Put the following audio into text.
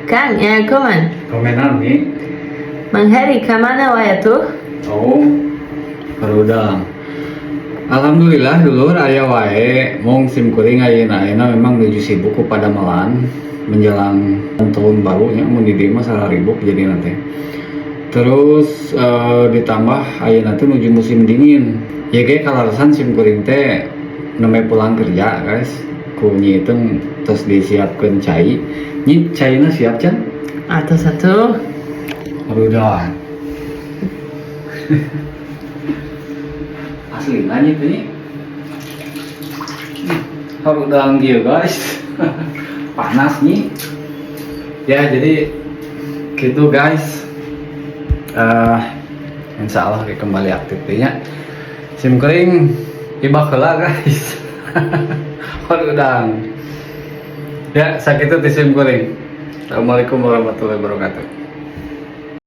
Kang, aya komen. Komenan nih. Mang Heri, ka mana wae tuh? Oh, barudak. Alhamdulillah, dulur, aya wae. Mung sim kuring ayeuna ayeuna memang nuju sibuk ku padamelan menjelang tahun baru nya. Mun di dieu mah sararibuk jadi nanti. Terus ditambah ayeuna teh nuju musim dingin. Ya kayak kalaresan sim kuring teh namanya pulang kerja, guys. Ku Nyi Iteung terus disiapkeun cai. Nyi, caina siap can? Atau satu. Udah. Asli nanya tuh nih. Harudang gitu, guys. Panas nih. Ya, jadi gitu, guys. Insya Allah kayak kembali aktif deh nya. Sim kuring ibak heula, guys. Harudang. Ya, sakitu ti sim kuring. Assalamualaikum warahmatullahi wabarakatuh.